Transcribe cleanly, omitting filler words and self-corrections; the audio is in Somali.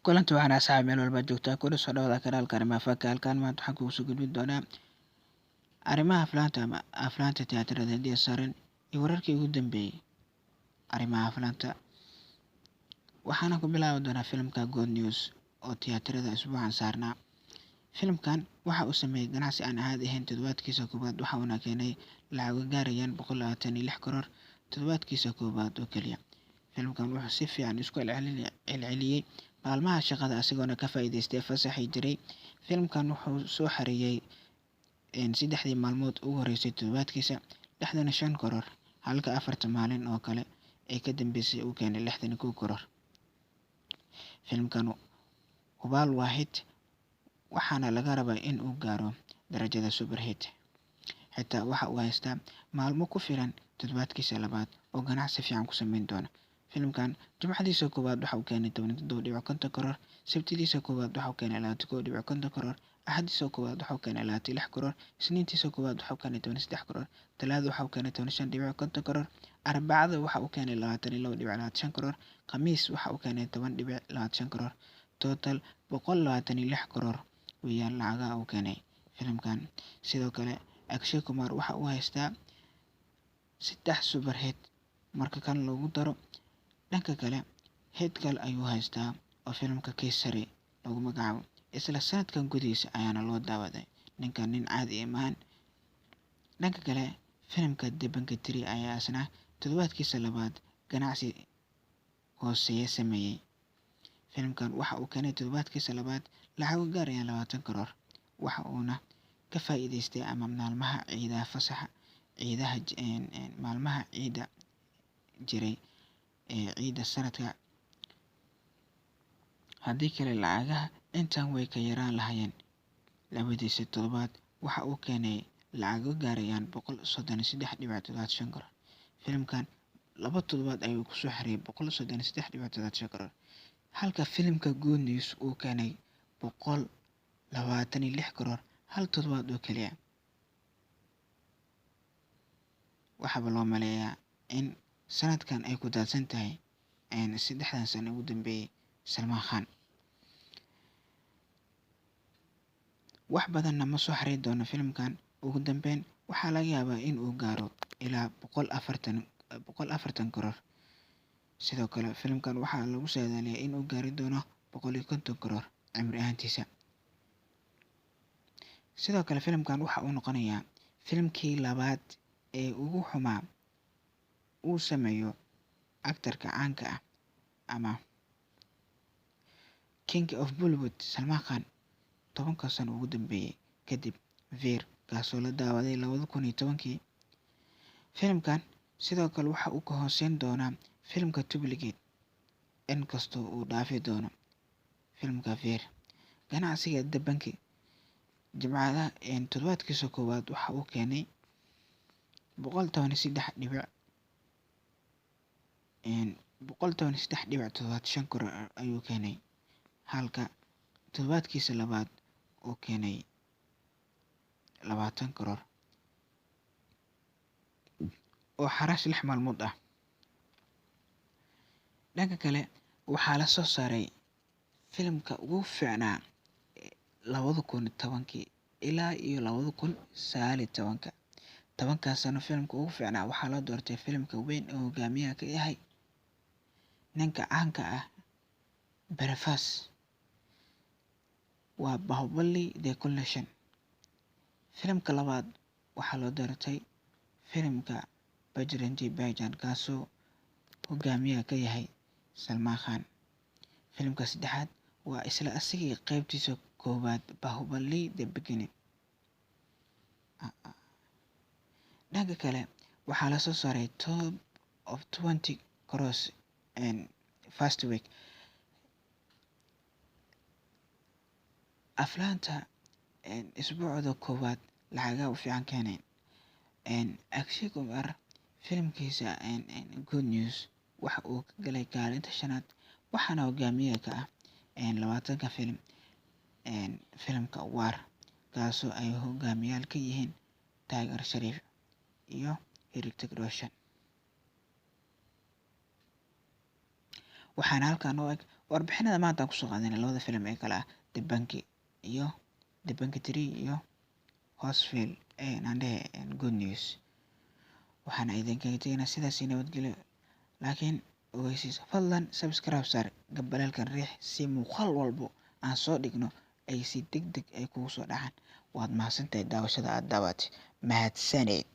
Kulanti waxaan asxaab meel walba joogtaa kuna soo dhawaada kanaalka Arrimaha Fanka. Halkaan maanta waxaan kugu soo gudbin doonaa arrimaha aflaanta ama aflaanta tiyaatarada Hindiya saaran iyo wararkii ugu dambeeyay arrimaha aflaanta. Waxaana ku bilaabi doonaa filimka Good News oo tiyaatarada isbuucan saarnaa. Filimkan waxa uu sameeyay ganacsi aan caadi ahayn toddobaadkiisa koowaad, waxa uuna keenay lacago gaarayaan 126 crore toddobaadkiisa koowaad oo keliya. Filimkan wuxuu si fiican isku celceliyay maalmaha shaqada asigoona ka faa'iidaystay fasaxii jiray. Filimkan wuxuu soo xareeyay saddexdii maalmood ugu horeysay toddobaadkiisa 65 crore, halka afarta maalin oo kale ee ka dambeysay uu keenay 61 crore. Filimkan hubaal waa hit, waxaana laga rabaa in uu gaaro darajada super hit. Xitaa waxa uu haystaa maalmo ku filan toddobaadkiisa labaad oo ganacsi fiican ku sameyn doona. Filimkan jumcadiisa koowaad waxa uu keenay 17.50 crore, sabtidiisa koowaad waxa uu keenay 21.50 crore, axadiisa koowaad waxa uu keenay 26 crore, isniintiisa koowaad waxa uu keenay 13 crore, talaada waxa uu keenay 15.50 crore, arbacada waxa uu keenay 22.25 crore, khamiis waxa uu keenay 10.25 crore. Total 126 crore weeyaan lacagaha uu keenay filimkan. Sidoo kale Akshay Kumar waxa uu haystaa 3 super hit marka kan lagu daro. Dhanka kale hit kale ayuu haystaa oo filimka Kesari lagu magacaabo. Isla sanadkan gudihiisa ayaana loo daawaday ninkan, nin caadi ah maahan. Dhanka kale filimka Dabangg 3 ayaa isna toddobaadkiisa labaad ganacsi hooseeya sameeyay. Filimkan waxa uu keenay toddobaadkiisa labaad lacago gaarayaan 20 crore, waxa uuna ka faa'iidaystay ama maalmaha ciidaha fasaxa ciidaha maalmaha ciida jiray ee ciida sanadka. Haddii kale lacagaha intaan way ka yaraan lahaayeen. Labadiisa toddobaad waxa uu keenay lacago gaarayaan 133.75 crore. Filimkan laba toddobaad ayuu ku soo xareeyay 133.75 crore, halka filimka Good News uu keenay 126 crore hal toddobaad oo keliya. Waxaaba loo maleeyaa in sanadkan ay ku daadsan tahay saddexdan sano ugu dambeeyay Salman Khan. Wax badanna ma soo xareyn doono filimkan. Ugu dambeyn waxaa laga yaabaa in uu gaaro ilaa 140 crore. Sidoo kale filimkan waxaa lagu saadaaliyaa in uu gaari doono 150 crore cimri ahaantiisa. Sidoo kale filimkan waxa uu noqonayaa filimkii labaad ee ugu xumaa uu sameeyo actarka caanka ah ama King of Bollywood Salman Khan 10 sano ugu dambeeyay kadib Veer, kaasoo la daawaday 2010. Filimkan sidoo kale waxa uu ka hooseyn doonaa filimka Duplicate, inkastoo uu dhaafi doono filimka Veer. Ganacsiga Dabangg jimcada toddobaadkiisa koowaad waxa uu keenay 113.75 crore ayuu keenay, halka toddobaadkiisa labaad uu keenay 20 crore oo xaraash 6 maalmood ah. Dhanka kale waxaa la soo saaray filimka ugu fiicnaa 2010 ilaa iyo 2019. Tobankaas sano filimka ugu fiicnaa waxaa loo doortay filimka weyn ee hogaamiyaha ka yahay ninka caanka ah Prabhas, waa Bahubali The Collection. Filimka labaad waxaa loo doortay filimka Bajrangi Bhaijaan, kaasoo hogaamiyaha ka yahay Salman Khan. Filimka saddexaad waa isla asigii qaybtiisa koowaad Bahubali The Beginning. Dhanka kale waxaa la soo saaray top of 20 crores first week. Aflaanta isbuucda koowaad lacagaha u fiican keeneen. Akshay Kumar filimkiisa Good News waxa uu ka galay kaalinta shanaad, waxaana hogaamiye ka ah 20 filim filimka War, kaasoo ay hogaamiyaal ka yihiin Tiger Shroff iyo Hrithik Roshan. Waxaana halkan u eg warbixinada maanta aan kusoo qaadanay labada filim ee kale ah Dabangg iyo Dabangg 3 iyo Housefull aan dhehe Good News. Waxaana idinkaga tegaynaa sidaas iyo nabadgelyo, laakiin ogeysiis: fadlan subscribe saar, gambaleelkan riix, si muuqaal walbo aan soo dhigno ay si degdeg ay kugu soo dhacaan. Waad mahadsantahay daawashada aad daawatay. Mahadsanid.